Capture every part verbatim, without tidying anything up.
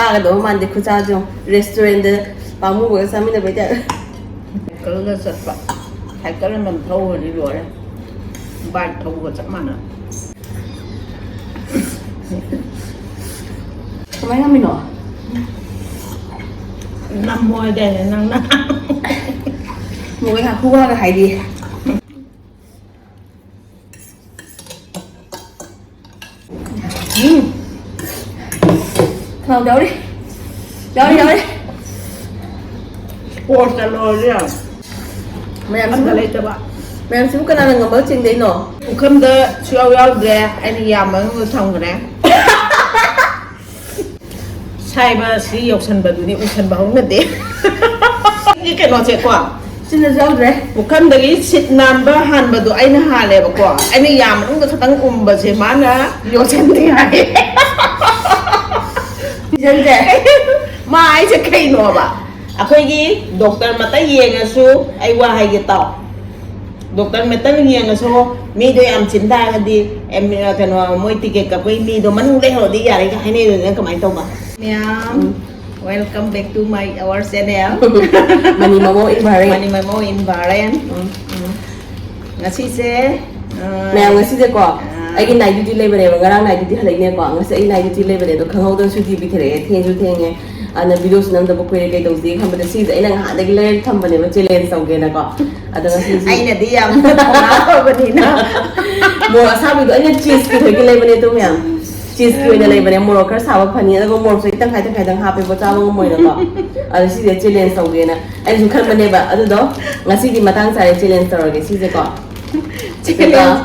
ꯆꯥꯒꯗꯕ ꯃꯥꯟꯗꯦ ꯈꯨꯆꯥꯁꯦ ꯌꯦꯡꯉꯣ꯫ ꯔꯦꯁꯇꯨꯔꯦꯟꯗ ꯄꯥꯝꯃꯨꯕꯒ ꯆꯥꯃꯤꯟꯅꯕꯩ ꯇꯥꯏꯞ꯫ ꯁꯥꯏꯀꯜꯒ ꯆꯠꯄ꯫ ꯁꯥꯏꯀꯜ ꯑꯃꯃꯝ ꯊꯧꯈ꯭ꯔꯗꯤ ꯂꯣꯏꯔꯦ꯫ ꯕꯥꯏꯛ ꯊꯧꯕꯒ ꯆꯞ ꯃꯥꯟꯅ꯫ ꯀꯃꯥꯏꯅ ꯉꯝꯃꯤꯅꯣ? ꯅꯝꯃꯣ ꯍꯥꯏꯗꯥꯏꯅꯦ ꯅꯪꯅ꯫ ꯃꯣꯏ ꯍꯥ ꯈꯨꯋꯥꯒ ꯍꯥꯏꯗꯤ꯫ ꯎꯝ꯫ ꯊꯥꯎ ꯌꯥꯎꯔꯤ꯫ ꯌꯥꯎꯔꯤ, ꯌꯥꯎꯔꯤ꯫ ꯁ꯭ꯄꯣꯔꯠꯁꯇ ꯂꯣꯏꯔꯦ ꯌꯥꯝ꯫ ꯃꯌꯥꯝꯁꯤꯕꯨ, ꯑꯝꯇ ꯂꯩꯇꯕ꯫ ꯃꯌꯥꯝꯁꯤꯕꯨ ꯀꯅꯥꯅ ꯉꯝꯕ ꯆꯤꯡꯗꯣꯏꯅꯣ? ꯄꯨꯈꯝꯗ ꯁꯨꯌꯥꯎ ꯌꯥꯎꯗ꯭ꯔꯦ, ꯑꯩꯅ ꯌꯥꯝꯕ ꯃꯅꯨꯡꯗ ꯊꯝꯈ꯭ꯔꯦ꯫ ꯁꯥꯏꯕ ꯁꯤ ꯌꯧꯁꯟꯕꯗꯨꯗꯤ ꯎꯁꯟꯕ ꯍꯧꯅꯗꯦ꯫ ꯁꯤꯒꯤ ꯀꯩꯅꯣꯁꯦꯀꯣ, ꯁꯤꯅꯁꯨ ꯌꯥꯎꯗ꯭ꯔꯦ꯫ ꯄꯨꯈꯝꯗꯒꯤ ꯁꯤꯠ ꯅꯥꯟꯕ ꯍꯥꯟꯕꯗꯣ ꯑꯩꯅ ꯍꯥꯜꯂꯦꯕꯀꯣ꯫ ꯑꯩꯅ ꯌꯥꯝ ꯃꯅꯨꯡꯗ ꯈꯛꯇꯪ ꯎꯝꯕꯁꯦ ꯃꯥꯅ ꯌꯣꯠꯁꯟꯗꯦ ꯍꯥꯏ꯫ ꯁꯤꯖꯟꯁꯦ꯫ ꯃꯥ ꯍꯥꯏꯁꯦ ꯀꯩꯅꯣꯕ? ꯑꯩꯈꯣꯏꯒꯤ ꯗꯣꯛꯇꯔ ꯃꯇꯩ ꯌꯦꯡꯉꯁꯨ, ꯑꯩ ꯋꯥ ꯍꯥꯏꯒꯦ ꯇꯥꯎ꯫ ꯗꯣꯛꯇꯔ ꯃꯇꯩ ꯌꯦꯡꯉꯁꯨ ꯃꯤꯗꯣ ꯌꯥꯝ ꯆꯤꯟ ꯇꯥꯔꯒꯗꯤ, ꯑꯦꯝ, ꯀꯩꯅꯣ, ꯃꯣꯏ ꯇꯤꯀꯦꯠ ꯀꯛꯄꯒꯤ ꯃꯤꯗꯣ ꯃꯅꯨꯡ ꯂꯩꯍꯧꯔꯗꯤ ꯌꯥꯔꯦꯒ ꯍꯥꯏꯅꯩꯗꯨꯅ ꯀꯃꯥꯏꯅ ꯇꯧꯕ? ꯃꯌꯥꯝ, ꯎꯝ꯫ Welcome back to my, our channel. ꯃꯅꯤ ꯃꯃꯣ ꯏꯟꯚꯥꯔꯦꯟ꯫ ꯃꯅꯤ ꯃꯃꯣ ꯏꯟꯚꯥꯔꯦꯟ꯫ ꯎꯝ꯫ ꯎꯝ꯫ ꯉꯁꯤꯁꯦ, ꯑ, ꯃꯌꯥꯝ, ꯉꯁꯤꯁꯦꯀꯣ, ꯑ, ꯑꯩꯒꯤ night duty ꯂꯩꯕꯅꯦꯕ, ꯉꯔꯥꯡ night duty ꯍꯜꯂꯛꯏꯅꯦꯀꯣ, ꯉꯁꯤ ꯑꯩ night duty ꯂꯩꯕꯅꯦ, ꯑꯗꯣ ꯈꯪꯍꯧꯗꯅ ꯁꯨꯇꯤ ꯄꯤꯊꯔꯛꯑꯦ, ꯊꯦꯡꯁꯨ ꯊꯦꯡꯉꯦ꯫ ꯑꯗꯨꯅ videoꯁꯨ ꯅꯝꯗꯕ ꯀꯨꯏꯔꯦ, ꯀꯩꯗꯧꯁꯤꯒꯦ ꯈꯟꯕꯗ ꯁꯤꯁꯦ ꯑꯩꯅ ꯉꯍꯥꯟꯗꯒꯤ ꯂꯩꯔ ꯊꯝꯕꯅꯦꯕ, challenge ꯇꯧꯒꯦꯅꯀꯣ꯫ ꯑꯗꯣ ꯉꯁꯤꯁꯤ ꯑꯩꯅꯗꯤ ꯌꯥꯝ ꯊꯧꯅꯥ ꯐꯕꯅꯤꯅ꯫ ꯃꯣꯔꯣꯛ ꯑꯁꯥꯕꯤꯗꯣ ꯑꯩꯅ cheeseꯀꯤ ꯊꯣꯏꯒꯤ ꯂꯩꯕꯅꯦ ꯑꯗꯨ ꯃꯌꯥꯝ꯫ Cheeseꯀꯤ ꯑꯣꯏꯅ ꯂꯩꯕꯅꯦ, ꯃꯣꯔꯣꯛ ꯈꯔ ꯁꯥꯕ ꯐꯅꯤ, ꯑꯗꯨꯒ ꯃꯣꯔꯣꯛꯁꯨ ꯑꯩ ꯇꯪꯈꯥꯏ ꯇꯪꯈꯥꯏꯗꯪ ꯍꯥꯞꯄꯦꯕ, ꯆꯥꯕ ꯉꯝꯃꯣꯏꯅꯀꯣ꯫ ꯑꯗꯣ ꯁꯤꯁꯦ challenge ꯇꯧꯒꯦꯅ ꯑꯩꯁꯨ ꯈꯟꯕꯅꯦꯕ꯫ ꯑꯗꯨꯗꯣ ꯉꯁꯤꯗꯤ ꯃꯇꯥꯡ ꯆꯥꯔꯦ, challenge ꯇꯧꯔꯒꯦ ꯁꯤꯁꯦꯀꯣ꯫ ꯑꯗꯨꯒ, challenge꯫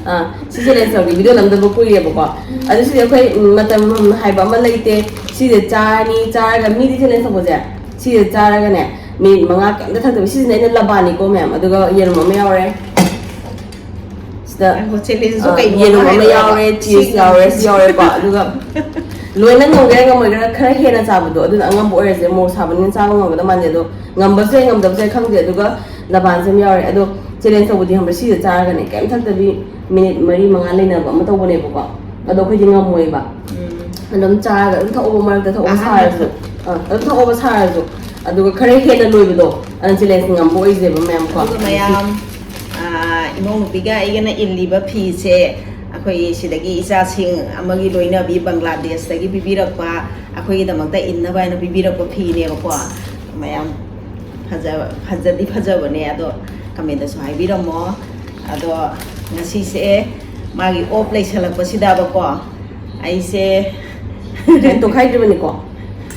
ꯑꯥ, ꯁꯤ challenge ꯇꯧꯔꯒꯦ, video ꯅꯝꯗꯕ ꯀꯨꯏꯔꯦꯕꯀꯣ꯫ ꯑꯗꯨ ꯁꯤꯗꯤ ꯑꯩꯈꯣꯏ, ꯎꯝ, ꯃꯇꯝ ꯍꯥꯏꯕ ꯑꯃ ꯂꯩꯇꯦ꯫ ꯁꯤꯁꯦ ꯆꯥꯔꯅꯤ, ꯆꯥꯔꯒ ꯃꯤꯗꯤ challenge ꯇꯧꯕꯁꯦ ꯁꯤꯁꯦ ꯆꯥꯔꯒꯅꯦ ꯃꯤꯅꯤꯠ ꯃꯉꯥ ꯀꯩꯝꯇ ꯊꯛꯇꯕꯤ꯫ ꯁꯤꯁꯤꯅ ꯑꯩꯅ ꯂꯕꯥꯅꯤꯀꯣ ꯃꯌꯥꯝ, ꯑꯗꯨꯒ ꯌꯦꯔꯨꯝ ꯑꯃ ꯌꯥꯎꯔꯦ꯫ ꯁꯤꯗ, ꯉꯥꯏꯈꯣ, challengeꯗꯣ ꯑꯥ, ꯀꯩꯅꯣ ꯌꯦꯔꯨꯝ ꯑꯃ ꯍꯥꯏꯔꯛꯑꯣ꯫ ꯌꯥꯎꯔꯦ, cheese ꯁꯤ ꯌꯥꯎꯔꯦ, ꯁꯤ ꯌꯥꯎꯔꯦꯀꯣ꯫ ꯑꯗꯨꯒ ꯂꯣꯏꯅ ꯉꯝꯒꯦꯔꯥ ꯉꯝꯃꯣꯏꯒꯦꯔꯥ ꯈꯔ ꯍꯦꯟꯅ ꯆꯥꯕꯗꯣ, ꯑꯗꯨꯅ ꯑꯉꯝꯕ ꯑꯣꯏꯔꯁꯦ, ꯃꯣꯔꯣꯛ ꯁꯥꯕꯅꯤꯅ ꯆꯥꯕ ꯉꯝꯒꯗꯕ ꯃꯥꯟꯗꯦ꯫ ꯑꯗꯣ ꯉꯝꯕꯁꯨ ꯌꯥꯏ, ꯉꯝꯗꯕꯁꯨ ꯌꯥꯏ, ꯈꯪꯗꯦ꯫ ꯑꯗꯨꯒ ꯂꯕꯥꯟꯁꯦ ꯑꯃ ꯌꯥꯎꯔꯦ꯫ ꯑꯗꯣ challenge ꯇꯧꯕꯗꯤ ꯈꯪꯕ꯭ꯔꯥ? ꯁꯤꯁꯦ ꯆꯥꯔꯒꯅꯦ ꯀꯩꯝ ꯊꯛꯇꯕꯤ ꯃꯤꯅꯤꯠ ꯃꯔꯤ ꯃꯉꯥ ꯂꯩꯅꯕ ꯑꯃ ꯇꯧꯕꯅꯦꯕꯀꯣ꯫ ꯑꯗꯣ ꯑꯩꯈꯣꯏꯗꯤ ꯉꯝꯃꯣꯏꯕ꯫ ꯎꯝ꯫ ꯑꯗꯨꯝ ꯆꯥꯔꯒ ꯑꯗꯨꯝ ꯊꯛꯑꯣꯕ, ꯃꯔꯛꯇ ꯊꯛꯑꯣꯕ ꯑꯍꯥꯟꯕ ꯁꯥꯔꯁꯨ꯫ ꯑꯥ, ꯑꯗꯨꯝ ꯊꯛꯑꯣꯕ ꯁꯥꯔꯁꯨ꯫ ꯑꯗꯨꯒ ꯈꯔ ꯍꯦꯟꯅ ꯂꯣꯏꯕꯗꯣ, ꯑꯗꯨꯅ ꯆꯦꯂꯦꯟꯖ ꯉꯝꯕ ꯑꯣꯏꯖꯩꯕ, ꯃꯌꯥꯝ ꯀꯣ꯫ ꯑꯗꯨꯒ ꯃꯌꯥꯝ, ꯑꯥ, ꯏꯃꯧ ꯅꯨꯄꯤꯒ ꯑꯩꯒꯅ ꯏꯜꯂꯤꯕ ꯐꯤꯁꯦ ꯑꯩꯈꯣꯏꯒꯤ ꯁꯤꯗꯒꯤ ꯏꯆꯥꯁꯤꯡ ꯑꯃꯒꯤ ꯂꯣꯏꯅꯕꯤ ꯕꯪꯒ꯭ꯂꯥꯗꯦꯁꯇꯒꯤ ꯄꯤꯕꯤꯔꯛꯄ, ꯑꯩꯈꯣꯏꯒꯤꯗꯃꯛꯇ ꯏꯟꯅꯕ ꯍꯥꯏꯅ ꯄꯤꯕꯤꯔꯛꯄ ꯐꯤꯅꯦꯕꯀꯣ꯫ ꯃꯌꯥꯝ ꯐꯖꯕ, ꯐꯖꯗꯤ ꯐꯖꯕꯅꯦ, ꯑꯗꯣ ꯀꯃꯦꯟꯇꯁꯨ ꯍꯥꯏꯕꯤꯔꯝꯃꯣ꯫ ꯑꯗꯣ ꯉꯁꯤꯁꯦ ꯃꯥꯒꯤ ꯑꯣꯞ ꯂꯩꯁꯜꯂꯛꯄꯁꯤꯗꯕꯀꯣ, ꯑꯩꯁꯦ ꯇꯣꯈꯥꯏꯗ꯭ꯔꯤꯕꯅꯤꯀꯣ꯫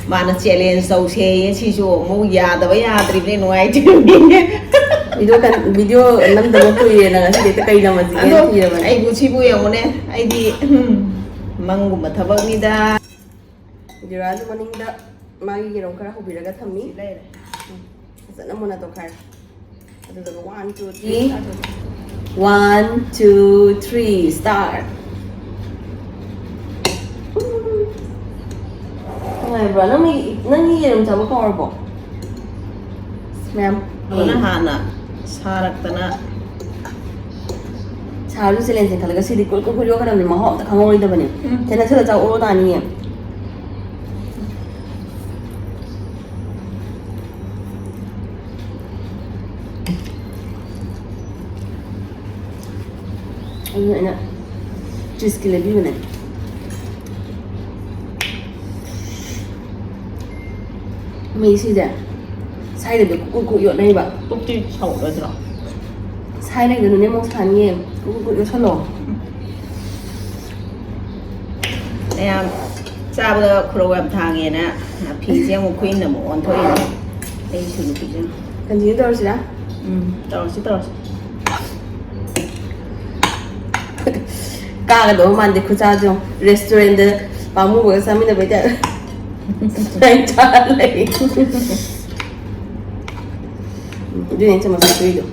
ꯃꯥꯅ ꯆꯦꯂꯦꯟꯖ ꯇꯧꯁꯦꯌꯦ, ꯁꯤꯁꯨ ꯑꯃꯨꯛ ꯌꯥꯗꯕ ꯌꯥꯗ꯭ꯔꯤꯕꯅꯦ, ꯅꯨꯡꯉꯥꯏꯇ꯭ꯔꯤꯕꯅꯤꯅꯦ꯫ ꯚꯤꯗꯤꯑꯣ ꯀꯟ-, ꯚꯤꯗꯤꯑꯣ ꯅꯝꯗꯕ ꯀꯨꯏꯔꯦꯅ ꯉꯁꯤꯗꯤ ꯍꯦꯛꯇ ꯀꯩ ꯅꯝꯃꯁꯤꯒꯦꯅ ꯑꯩꯗꯣ, ꯊꯤꯔꯕꯅꯦ꯫ ꯑꯩꯕꯨ ꯁꯤꯕꯨ ꯌꯦꯡꯉꯨꯅꯦ, ꯑꯩꯗꯤ, ꯎꯝ, ꯃꯪꯒꯨꯝꯕ ꯊꯕꯛꯅꯤꯗ꯫ ꯖꯤꯔꯥꯗꯨ ꯃꯅꯤꯡꯗ ꯃꯥꯒꯤ ꯌꯦꯔꯨꯝ ꯈꯔ ꯍꯧꯕꯤꯔꯒ ꯊꯝꯃꯤ꯫ ꯁꯤ ꯂꯩꯔꯦ꯫ ꯎꯝ, ꯐꯖꯅ ꯃꯨꯟꯅ ꯇꯣꯛꯈꯥꯏꯔꯦ꯫ ꯑꯗꯨꯗꯨꯒ one, two, three, start ꯇꯧꯁꯤ꯫ One, two, three, start. ꯅꯨꯡꯉꯥꯏꯕ꯭ꯔꯣ? ꯅꯪꯒꯤ, ꯅꯪꯒꯤ ꯌꯦꯔꯨꯝ ꯆꯥꯕ ꯀꯥꯎꯔꯕꯣ? ꯃꯌꯥꯝ꯫ ꯑꯗꯨꯅ ꯍꯥꯟꯅ ꯁꯥꯔꯛꯇꯅ꯫ ꯁꯥꯔꯁꯨ ꯆꯦꯂꯦꯟꯖ ꯈꯜꯂꯒ ꯁꯤꯗꯤ ꯀꯨꯜ ꯀꯨꯜ ꯀꯨꯜ ꯌꯣꯛꯀꯗꯕꯅꯤ, ꯃꯍꯥꯎ ꯑꯝꯇ ꯈꯪꯍꯧꯔꯣꯏꯗꯕꯅꯤ꯫ ꯎꯝ꯫ ꯁꯦ, ꯅꯛꯁꯜꯂ ꯆꯥꯎ, ꯑꯣꯔꯣ ꯇꯥꯅꯤꯌꯦ꯫ ꯑꯗꯨꯅ ꯑꯩꯅ ꯆꯤꯁꯀꯤ ꯂꯩꯕꯤꯕꯅꯦ꯫ ꯃꯤ ꯁꯤꯁꯦ ꯁꯥꯏꯗꯕꯤ ꯀꯨꯛ ꯀꯨꯛ ꯀꯨꯛ ꯌꯣꯠꯅꯩꯕ꯫ ꯄꯨꯛꯇꯤ ꯁꯧꯔꯣꯏꯗ꯭ꯔꯣ? ꯁꯥꯏ ꯂꯩꯗꯅꯅꯦ, ꯃꯣꯁꯂꯥꯅꯤꯌꯦ꯫ ꯀꯨꯛ ꯀꯨꯛ ꯀꯨꯛ ꯌꯣꯠꯁꯜꯂꯣ꯫ ꯃꯌꯥꯝ ꯆꯥꯕꯗ ꯈꯨꯔꯧ ꯌꯥꯝ ꯊꯥꯡꯉꯦꯅ ꯐꯤꯁꯦ ꯑꯃꯨꯛ ꯈꯨꯏꯟ ꯑꯃꯨꯛ ꯑꯣꯟꯊꯣꯛꯏꯅꯦ꯫ ꯑꯩ ꯁꯨꯝ ꯅꯨꯄꯤꯁꯤꯅ꯫ ꯀꯟꯇꯤꯅ꯭ꯌꯨ ꯇꯧꯔꯁꯤꯔꯥ? ꯎꯝ, ꯇꯧꯔꯁꯤ, ꯇꯧꯔꯁꯤ꯫ ꯀꯥꯒꯗꯧꯕ ꯃꯥꯟꯗꯦ ꯈꯨꯆꯥꯁꯦ ꯌꯦꯡꯉꯨ꯫ ꯔꯦꯁꯇꯨꯔꯦꯟꯗ ꯄꯥꯝꯃꯨꯕꯒ ꯆꯥꯃꯤꯟꯅꯕꯩ ꯇꯥꯏꯞ꯫ ꯁꯨꯃꯥꯏꯅ ꯆꯥꯔ ꯂꯩ꯫ ꯑꯗꯨꯏꯅꯦ ꯆꯃꯁ ꯄꯤꯔꯤꯗꯣ꯫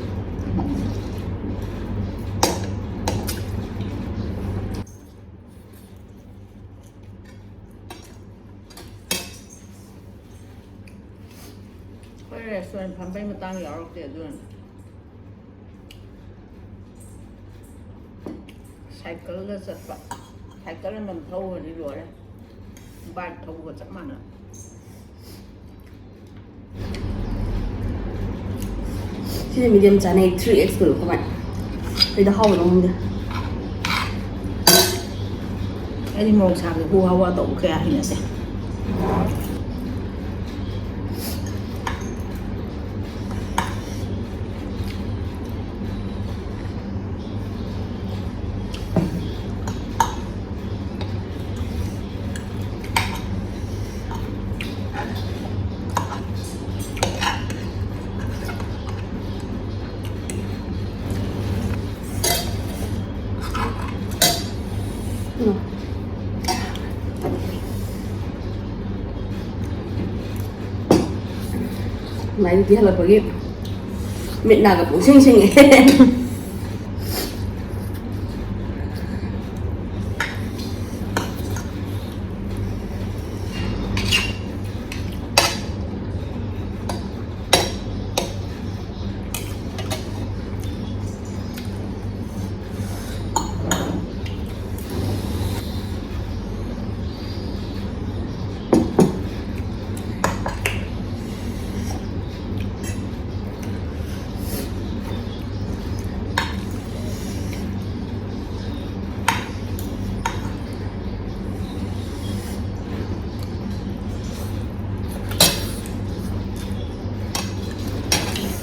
ꯑꯩꯈꯣꯏ ꯔꯦꯁꯇꯨꯔꯦꯟ ꯐꯝꯕꯩ ꯃꯇꯥꯡ ꯌꯥꯎꯔꯛꯇꯦ, ꯑꯗꯨꯅꯅꯦ꯫ ꯁꯥꯏꯀꯜꯗ ꯆꯠꯄ꯫ ꯁꯥꯏꯀꯜ ꯑꯃꯃꯝ ꯊꯧꯈ꯭ꯔꯗꯤ ꯂꯣꯏꯔꯦ꯫ ꯕꯥꯏꯛ ꯊꯧꯕꯒ ꯆꯞ ꯃꯥꯟꯅ꯫ ꯁꯤꯁꯦ medium ꯆꯥꯅꯩ, three X ꯀꯨꯝꯕ ꯀꯃꯥꯏ? ꯀꯩꯗ ꯍꯥꯎꯕꯅꯣ ꯈꯪꯗꯦ꯫ ꯑꯩꯗꯤ ꯃꯣꯔꯣꯛ ꯁꯥꯕꯗ ꯍꯨ ꯍꯥ ꯋꯥ ꯇꯧꯕ ꯀꯌꯥ ꯍꯩꯅꯗꯦ꯫ ꯃꯥꯏꯗꯤ ꯍꯜꯂꯛꯄꯒꯤ ꯃꯤꯠ ꯅꯥꯒ ꯄꯨꯡꯁꯤꯡ ꯁꯤꯡꯉꯦ꯫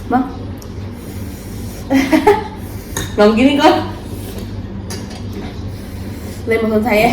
ꯃꯥ꯫ ꯉꯝꯈꯤꯅꯤꯀꯣ꯫ ꯂꯩ ꯃꯈꯜ ꯊꯥꯏꯌꯦ꯫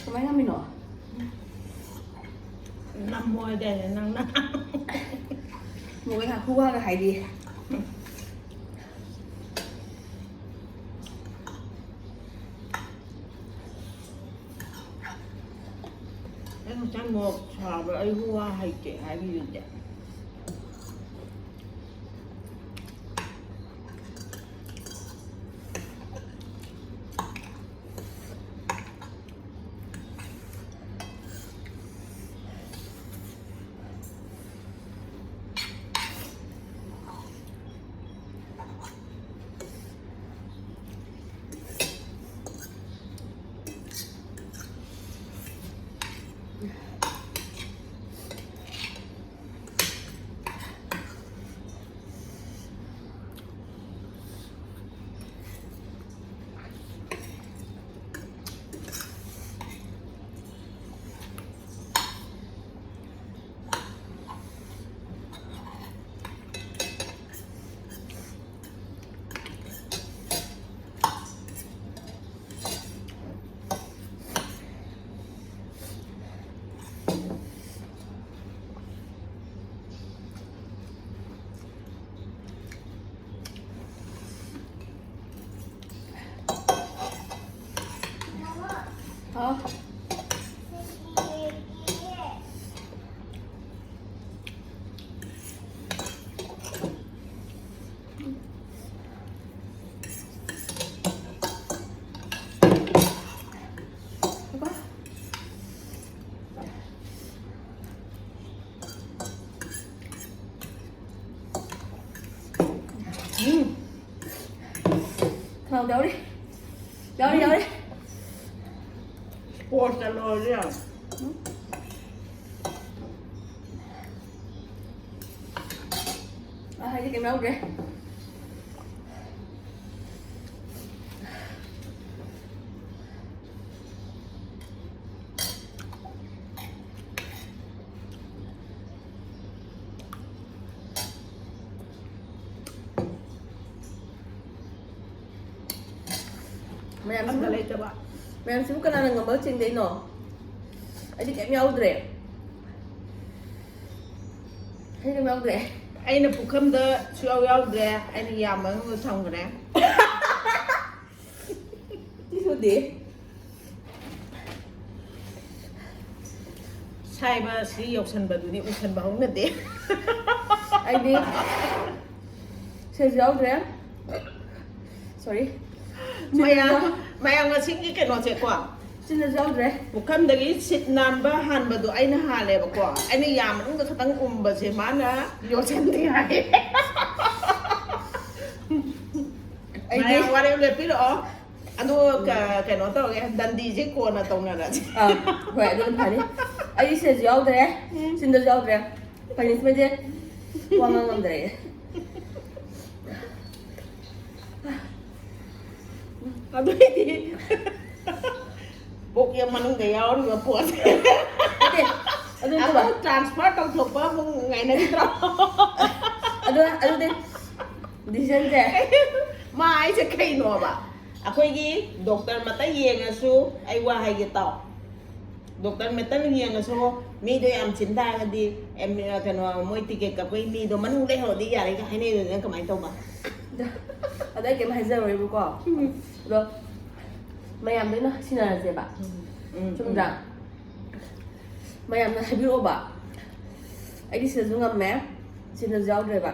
ꯀꯃꯥꯏꯅ ꯉꯝꯃꯤꯅꯣ? ꯅꯝꯃꯣꯏꯗꯅꯦ ꯅꯪꯅ꯫ ꯃꯣꯏ ꯉꯥꯏꯍꯥꯛ ꯈꯨꯋꯥꯒ ꯍꯥꯏꯗꯤ꯫ ꯑꯩ ꯉꯁꯥꯏ ꯃꯣꯔꯣꯛ ꯁꯥꯕ ꯑꯩ ꯋꯥ ꯍꯩꯇꯦ ꯍꯥꯏꯕꯤꯔꯤꯗꯦ꯫ ꯍꯥꯎ꯫ ꯎꯝ꯫ ꯈꯅꯥꯎꯗ ꯌꯥꯎꯔꯤ꯫ ꯌꯥꯎꯔꯤ, ꯌꯥꯎꯔꯤ꯫ ꯏꯁꯄꯣꯔꯠꯁꯇ ꯂꯣꯏꯔꯦ꯫ ꯎꯝ꯫ ꯑ, ꯍꯥꯏꯗꯤ ꯀꯩꯝ ꯌꯥꯎꯗ꯭ꯔꯦ꯫ ꯃꯌꯥꯝꯁꯤꯅ, ꯑꯝꯇ ꯂꯩꯇꯕ꯫ ꯃꯌꯥꯝꯁꯤꯕꯨ ꯀꯅꯥꯅ ꯉꯝꯕ ꯆꯤꯡꯗꯣꯏꯅꯣ? ꯑꯩꯗꯤ ꯀꯩꯝ ꯌꯥꯎꯗ꯭ꯔꯦ꯫ ꯑꯩ ꯀꯩꯝ ꯌꯥꯎꯗ꯭ꯔꯦ꯫ ꯑꯩꯅ ꯄꯨꯈꯝꯗ ꯁꯨꯌꯥꯎ ꯌꯥꯎꯗ꯭ꯔꯦ꯫ ꯑꯩꯅ ꯌꯥꯝꯕ ꯑꯃ ꯊꯝꯈ꯭ꯔꯦ꯫ ꯁꯤꯁꯨꯗꯤ꯫ ꯁꯥꯏꯕ ꯁꯤ ꯌꯧꯁꯟꯕꯗꯨꯗꯤ ꯎꯁꯟꯕ ꯍꯧꯅꯗꯦ꯫ ꯑꯩꯗꯤ ꯁꯤꯁꯨ ꯌꯥꯎꯗ꯭ꯔꯦ꯫ Sorry꯫ ꯃꯌꯥꯝ, ꯃꯌꯥꯝ ꯉꯁꯤꯒꯤ ꯀꯩꯅꯣꯁꯦꯀꯣ꯫ ꯁꯤꯅꯁꯨ ꯌꯥꯎꯗ꯭ꯔꯦ꯫ ꯄꯨꯈꯝꯗꯒꯤ ꯁꯤꯠ ꯅꯥꯟꯕ ꯍꯥꯟꯕꯗꯣ ꯑꯩꯅ ꯍꯥꯜꯂꯦꯕꯀꯣ꯫ ꯑꯩꯅ ꯌꯥ ꯃꯅꯨꯡꯗ ꯈꯛꯇꯪ ꯎꯝꯕꯁꯦ ꯃꯥꯅ ꯌꯣꯠꯁꯟꯗꯦ ꯍꯥꯏꯌꯦ꯫ ꯑꯩꯗꯤ ꯃꯌꯥꯝ ꯋꯥꯔꯦꯞ ꯂꯦꯞꯄꯤꯔꯛꯑꯣ꯫ ꯑꯗꯣ ꯀ-, ꯀꯩꯅꯣ ꯇꯧꯔꯒꯦ, ꯗꯟꯗꯤꯁꯦ ꯀꯣꯟꯅ ꯇꯧꯅꯔꯁꯦ꯫ ꯑꯥ, ꯍꯣꯏ, ꯑꯗꯨꯅ ꯐꯅꯤ꯫ ꯑꯩ ꯁꯤꯗꯁꯨ ꯌꯥꯎꯗ꯭ꯔꯦ, ꯎꯝ꯫ ꯁꯤꯗꯁꯨ ꯌꯥꯎꯗ꯭ꯔꯦ꯫ Punishmentꯁꯦ ꯋꯥ ꯉꯥꯡ ꯉꯝꯗ꯭ꯔꯦ꯫ ꯑꯗꯨꯏꯗꯤ ꯕꯣꯛ ꯌꯦ ꯃꯅꯨꯡꯗ ꯌꯥꯎꯔꯤꯕ ꯄꯣꯠꯁꯦ ꯅꯠꯇꯦ, ꯑꯗꯨ ꯅꯠꯇꯕ꯫ ꯑꯃꯨꯛ transfer ꯇꯧꯊꯣꯛꯄ ꯑꯃꯨꯛ ꯉꯥꯏꯅꯈꯤꯗ꯭ꯔꯣ? ꯑꯗꯨ, ꯑꯗꯨꯗꯤ decisionꯁꯦ꯫ ꯃꯥ ꯍꯥꯏꯁꯦ ꯀꯩꯅꯣꯕ? ꯑꯩꯈꯣꯏꯒꯤ doctor ꯃꯇ ꯌꯦꯡꯉꯁꯨ, ꯑꯩ ꯋꯥ ꯍꯥꯏꯒꯦ ꯇꯥꯎ꯫ Doctor ꯃꯇ ꯌꯦꯡꯉꯁꯨ, ꯃꯤꯗꯣ ꯌꯥꯝ ꯆꯤꯟ ꯇꯥꯔꯒꯗꯤ, ꯑꯦꯝ, ꯀꯩꯅꯣ, ꯃꯣꯏ ticket ꯀꯛꯄꯒꯤ ꯃꯤꯗꯣ ꯃꯅꯨꯡ ꯂꯩꯍꯧꯔꯗꯤ ꯌꯥꯔꯦꯒ ꯍꯥꯏꯅꯩꯗꯨꯅ ꯀꯃꯥꯏꯅ ꯇꯧꯕ? ꯑꯗ ꯑꯩ ꯀꯩꯝ ꯍꯥꯏꯖꯔꯣꯏꯕꯀꯣ꯫ ꯎꯝ꯫ ꯑꯗꯣ ꯃꯌꯥꯝꯗ ꯑꯣꯏꯅ ꯁꯤꯟꯅꯔꯁꯦꯕ꯫ ꯎꯝ, ꯎꯝ, ꯆꯨꯝꯗ꯭ꯔꯥ? ꯎꯝ꯫ ꯃꯌꯥꯝꯅ ꯍꯥꯏꯕꯤꯔꯛꯑꯣꯕ꯫ ꯑꯩꯗꯤ ꯁꯤꯗꯁꯨ ꯉꯝꯃꯦ, ꯁꯤꯗꯁꯨ ꯌꯥꯎꯗ꯭ꯔꯦꯕ꯫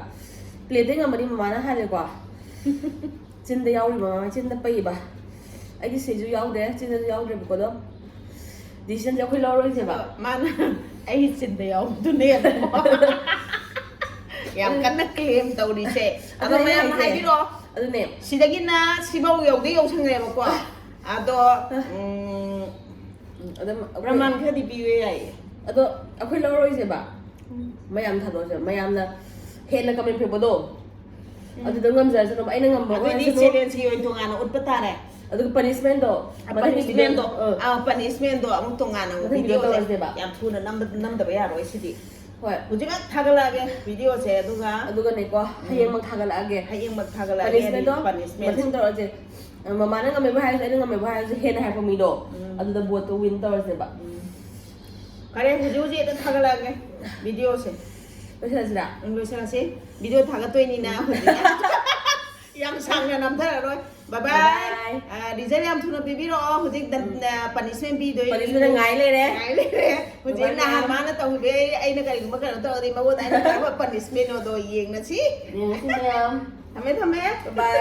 Plateꯇꯩ ꯉꯝꯃꯗꯤ ꯃꯃꯥꯅ ꯍꯥꯜꯂꯦꯀꯣ꯫ ꯆꯤꯟꯗ ꯌꯥꯎꯔꯤꯕ ꯃꯃꯥ, ꯆꯤꯟꯗ ꯄꯩꯕ꯫ ꯑꯩꯗꯤ ꯁꯤꯁꯨ ꯌꯥꯎꯗ꯭ꯔꯦ, ꯆꯤꯟꯗꯁꯨ ꯌꯥꯎꯗ꯭ꯔꯦꯕꯀꯣ꯫ ꯑꯗꯣ decisionꯁꯦ ꯑꯩꯈꯣꯏ ꯂꯧꯔꯔꯣꯏꯁꯦꯕ꯫ ꯑꯗꯣ ꯃꯥꯅ ꯑꯩꯒꯤ ꯆꯤꯟꯗ ꯌꯥꯎꯕꯗꯨꯅꯦꯕꯀꯣ꯫ ꯌꯥꯝ ꯀꯟꯅ claim ꯇꯧꯔꯤꯁꯦ꯫ ꯑꯗꯣ ꯑꯗꯨꯅꯦ ꯃꯌꯥꯝꯅ ꯍꯥꯏꯁꯦ꯫ ꯍꯥꯏꯕꯤꯔꯛꯑꯣ꯫ ꯑꯗꯨꯅꯦ꯫ ꯁꯤꯗꯒꯤꯅ ꯁꯤꯐꯧ ꯌꯧꯗꯤ ꯌꯧꯁꯟꯈ꯭ꯔꯦꯕꯀꯣ꯫ ꯑꯗꯣ, ꯑ꯫ ꯎꯝ, ꯎꯝ, ꯑꯗꯨꯝ ꯑꯩꯈꯣꯏ ꯄ꯭ꯔꯃꯥꯟ ꯈꯔꯗꯤ ꯄꯤꯕ ꯌꯥꯏꯌꯦ꯫ ꯑꯗꯣ ꯑꯩꯈꯣꯏ ꯂꯧꯔꯣꯏꯁꯦꯕ꯫ ꯎꯝ꯫ ꯃꯌꯥꯝ ꯊꯥꯗꯣꯛꯑꯁꯦ꯫ ꯃꯌꯥꯝꯅ ꯍꯦꯟꯅ comment ꯄꯤꯔꯛꯄꯗꯣ, ꯎꯝ꯫ ꯑꯗꯨꯗ ꯉꯝꯖꯔꯁꯅꯨ, ꯑꯩꯅ ꯉꯝꯕ ꯑꯗꯨꯗꯤ ꯑꯣꯏꯔꯁꯅꯨ꯫ Challengeꯀꯤ ꯑꯣꯏꯅ ꯇꯣꯉꯥꯟꯅ ꯎꯠꯄ ꯇꯥꯔꯦ꯫ ꯑꯗꯨꯒ punishmentꯗꯣ, ꯑ, ꯃꯊꯪꯒꯤ punishmentꯗꯣ, video, ꯑ꯫ ꯑ, punishmentꯗꯣ ꯑꯃꯨꯛ ꯇꯣꯉꯥꯟꯅ ꯑꯃꯨꯛ ꯃꯊꯪ video videoꯁꯦ ꯇꯧꯔꯁꯦꯕ꯫ ꯌꯥꯝ ꯊꯨꯅ ꯅꯝꯕ-, ꯅꯝꯗꯕ ꯌꯥꯔꯣꯏ ꯁꯤꯗꯤ꯫ ꯍꯣꯏ꯫ ꯍꯧꯖꯤꯛꯃꯛ ꯊꯥꯒꯠꯂꯛꯑꯒꯦ videoꯁꯦ, ꯑꯗꯨꯒ ꯑꯗꯨꯒꯅꯦꯀꯣ, ꯎꯝ꯫ ꯍꯌꯦꯡꯃꯛ ꯊꯥꯒꯠꯂꯛꯑꯒꯦ꯫ ꯍꯌꯦꯡꯃꯛ ꯊꯥꯒꯠꯂꯛꯑꯒꯦ punishmentꯗꯣ꯫ Punishment꯫ ꯃꯊꯪ ꯇꯧꯔꯁꯦ꯫ ꯃꯃꯥꯅ ꯉꯝꯃꯦꯕꯨ ꯍꯥꯏꯔꯁꯨ, ꯑꯩꯅ ꯉꯝꯃꯦꯕꯨ ꯍꯥꯏꯔꯁꯨ, ꯍꯦꯟꯅ ꯍꯥꯏꯔꯛꯄ ꯃꯤꯗꯣ, ꯑꯗꯨꯗ ꯕꯣꯠꯇꯣ ꯋꯤꯟ ꯇꯧꯔꯁꯦꯕ꯫ ꯐꯔꯦ, ꯍꯧꯖꯤꯛ ꯍꯧꯖꯤꯛ ꯍꯦꯛꯇ ꯊꯥꯒꯠꯂꯛꯑꯒꯦ ꯚꯤꯗꯤꯑꯣꯁꯦ꯫ ꯂꯣꯏꯁꯤꯜꯂꯁꯤꯔꯥ? ꯎꯝ, ꯂꯣꯏꯁꯤꯜꯂꯁꯤ꯫ ꯚꯤꯗꯤꯑꯣ ꯊꯥꯒꯠꯇꯣꯏꯅꯤꯅ ꯍꯧꯖꯤꯛ ꯌꯥꯝ ꯁꯥꯡꯅ ꯅꯝꯊꯔꯔꯣꯏ꯫ ꯕꯥꯏ ꯕꯥꯏ꯫ ꯕꯥꯏ꯫ ꯔꯤꯖꯜ ꯌꯥꯝ ꯊꯨꯅ ꯄꯤꯕꯤꯔꯛꯑꯣ꯫ ꯍꯧꯖꯤꯛ ꯄꯅꯤꯁꯃꯦꯟ ꯄꯤꯗꯣꯏ꯫ ꯄꯅꯤꯁꯃꯦꯟ ꯉꯥꯏ ꯂꯩꯔꯦ꯫ ꯉꯥꯏ ꯂꯩꯔꯦ꯫ ꯍꯧꯖꯤꯛ ꯕꯥꯏ ꯕꯥꯏ꯫ ꯅꯍꯥꯟ ꯃꯥꯅ ꯇꯧꯈꯤꯕꯩ ꯑꯩꯅ ꯀꯔꯤꯒꯨꯝꯕ ꯀꯩꯅꯣ ꯇꯧꯔꯗꯤ ꯃꯉꯣꯟꯗ ꯑꯩꯅ ꯀꯔꯝꯕ ꯄꯅꯤꯁꯃꯦꯟꯅꯣꯗꯣ ꯌꯦꯡꯅꯁꯤ꯫ ꯌꯦꯡꯉꯁꯤ ꯃꯌꯥꯝ꯫ ꯊꯝꯃꯦ ꯊꯝꯃꯦ꯫ ꯕꯥꯏ꯫